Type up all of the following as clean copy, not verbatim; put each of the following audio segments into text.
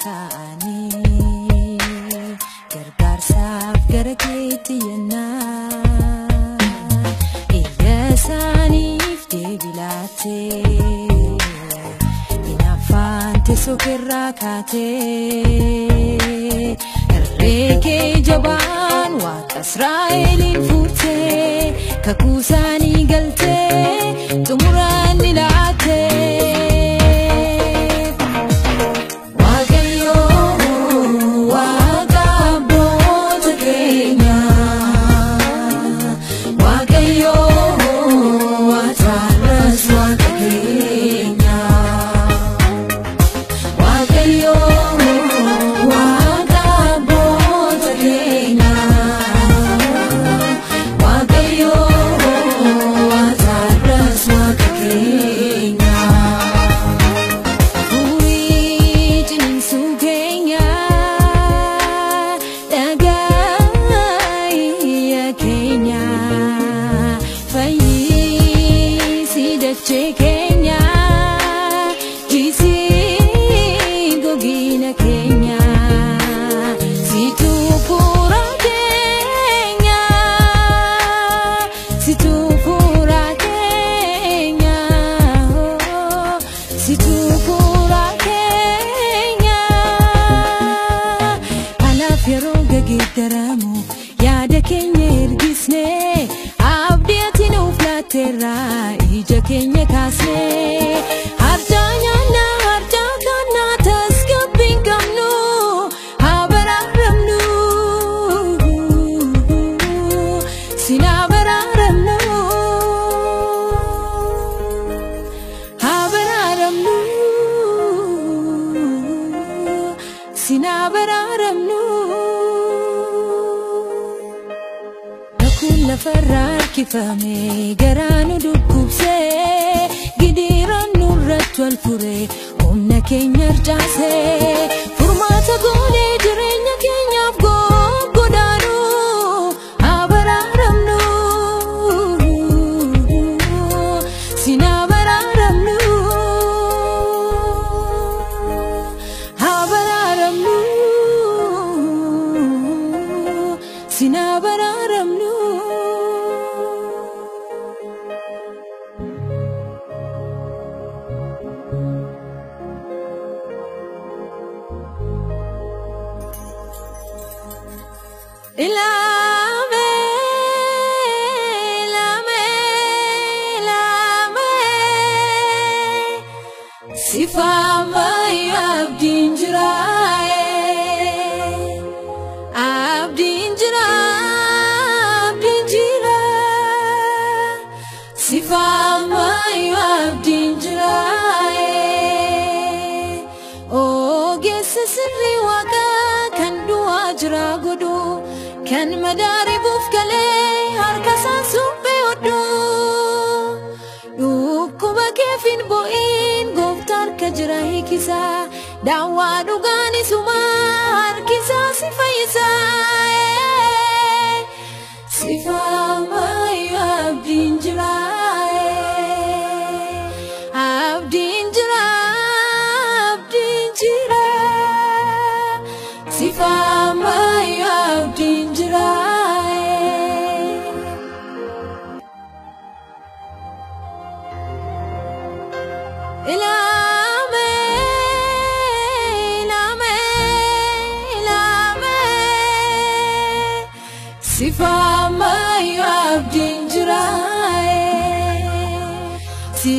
Ta'anii gargaarsaaf gara keetti yennaa iyya isaaniif deebii laattee hinaaffaan teessoo keerraa kaatee irree kee jabaan Waaqa Israa'eliin fuutee kakuu isaanii galtee xumuraan ni laattee. Kenya, jisi gogina Kenya, situ pura Kenya, situ pura Kenya, situ pura Kenya. Kanaaf yeroo gaggeeddaramu yaada keenya ergisne abdii ati nuuf laatteerra ija keenya kaasne harcaa nyaannaa harcaa kaannaa tasgabbii hin qabnu haa baraaramnu sinaa baraaramnu haa baraaramnu sinaa baraaramnu. Lafarraa harkifame garaa nu dhukkubsee gidiiraan nurratti wal fure humna keenya harcaasee furmaata goonee jireenya keenyaaf goggodaanu haa baraaramnu sinaa baraaramnu haa baraaramnu sinaa baraaramnu. Ilame, ilame, ilame, sifama abdiin jira, abdiin jira, abdiin jira, sifama abdiin jira, ogeessa sirrii Waaqaa kan du'aa jira godhu. Kan madaaribuuf galee harka isaan suphee hodhu dhukkuba keef hin bo'in gooftaa harka jira hiikisa daawwaa dhugaan isuma harki isaa si fayyisa. Sifaama abdiin jira abdiin jira abdiin jira sifaama abdiin jira. Ilame, ilame, ilame, sifama abdiin jira. Si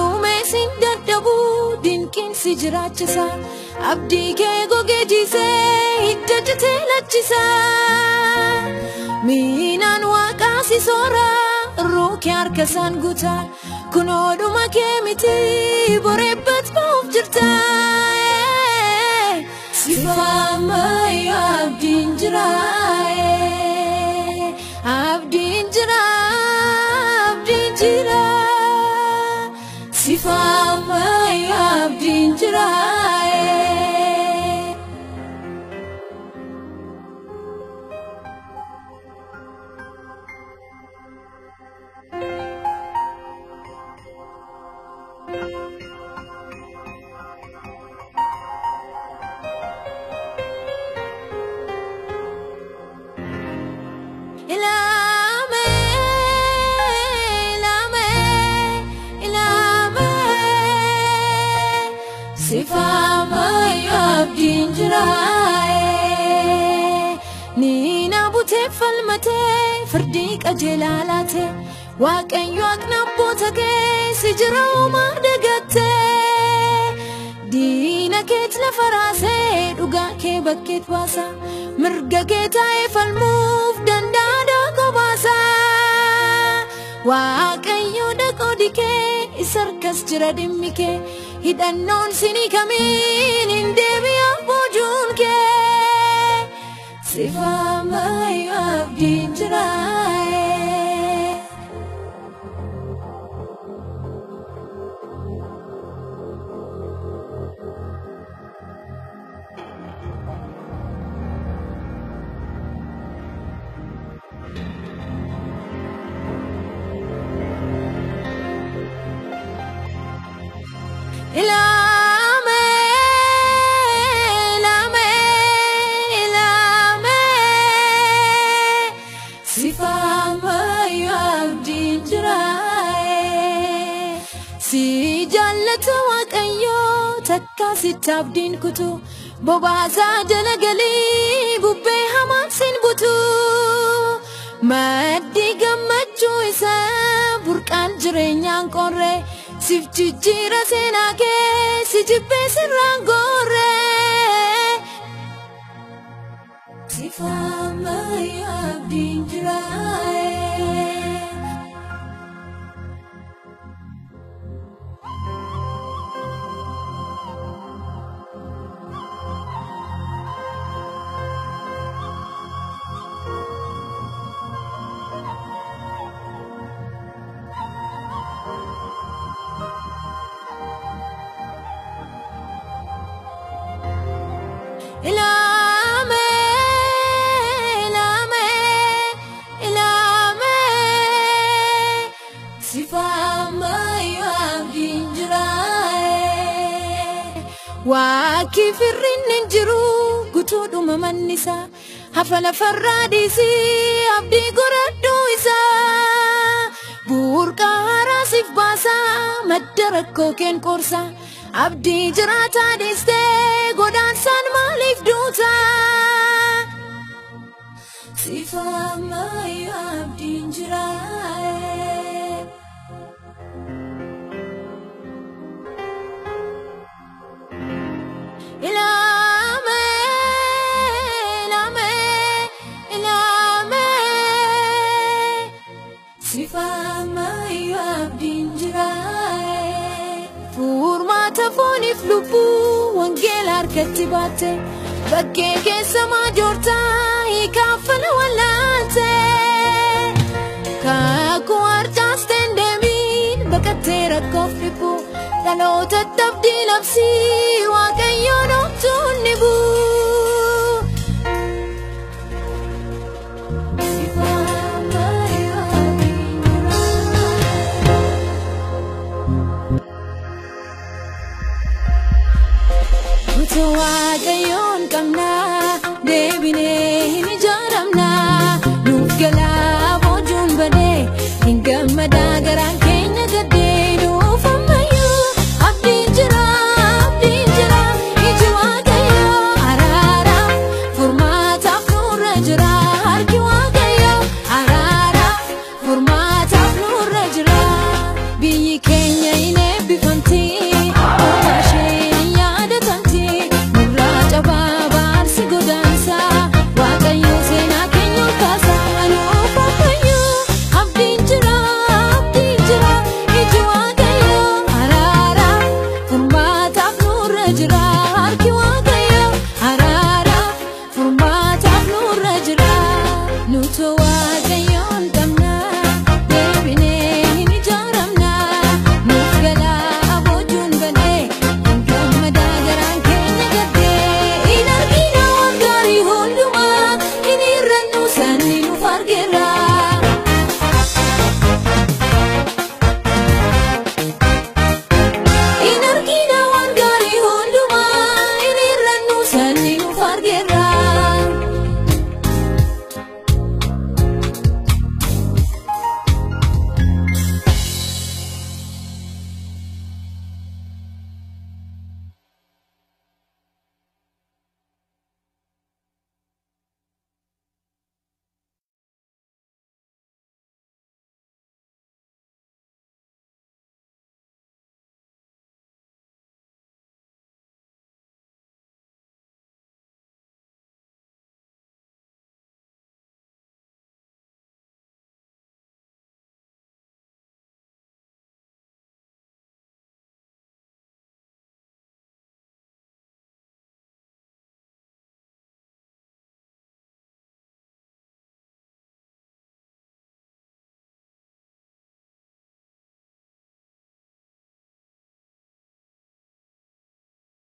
uume sin dadhabu dinqiin si jiraachisa abdii kee gogee jiisee hidda jitee lachisa miinaan Waaqaa si soora ruukee harka isaan guuta kunoodhuma kee miti boreebbat ba'uuf jirta. Sifaama abdiin jira abdiin jira abdiin jira sifaama abdiin jira. butee falmatee firdii qajeelaa laate Waaqayyo akka abboota kee si jira uumaa dagattee diina keet lafa raasee dhugaa kee bakkeet baasa mirga kee taa'ee falmuuf danda'a daakoo baasa Waaqayyo dhaqoodi kee isa harkas jira dhimmi kee hidhannoon sinii kamiin hin deebi'a boojuun kee Sifaamayyuu abdiin jiraa'e. Ilame, ilame, ilame, sifaamayyuu abdiin jiraa'e. Si jaallata Waaqayyo takka sitti abdiin kutu bobaasaa jala galii bubbee hamaan sin butu. Maddi gammachuu isaa burqaan jireenyaan qorre siif jijjiira seenaa kee si jibbee sirraan gorre. Sifaamayyuu abdiin jiraa'e. Ilame, ilame, ilame, sifaamayyuu abdiin jiraa'e. Waaqni firriin hin jiru guutuudhuma manni isaa hafa lafarraa dhiisii abdii godhadhuu isaa burqaa haaraa siif baasaa madda rakkoo keen qorsaa abdii jiraataa dhiistee godaansaan maaliif duuta? Sifaamayyuu abdiin jiraa'e. Ilame, ilame, ilame, sifaamayyuu abdiin jiraa'e. Furmaata fooniif lubbuu wangeela harkatti baatte bakkee keessa maajoortaa hiikaafala wallaalte. Kakuu harcaasteen deemiin baqattee rakkoof dhibbu dhaloota abdii labsii Waaqayyoon homtuun ni bu'u. Sifaamayyuu abdiin jiraa'e. Utuu Waaqayyoon qabnaa deebinee hin ijaaramnaa nuuf galaa boojuun badee hin gammadaa garaan keenya gaddee nuuf ammayyuu abdiin jira abdiin jira iji Waaqayyoo araaraaf furmaataaf nurra jira harki Waaqayyoo araaraaf furmaataaf nurra jira biyyi keenya hin eebbifamti uumaa ishee hin yaadatamti nurraa cabaa baarsi godaansa Waaqayyo seenaa keenya ol kaasa nuuf ammayyuu abdiin jira abdiin jira iji Waaqayyoo araaraaf furmaataaf nurra jira harki Waaqayyoo araaraaf furmaataaf nurra jira nutu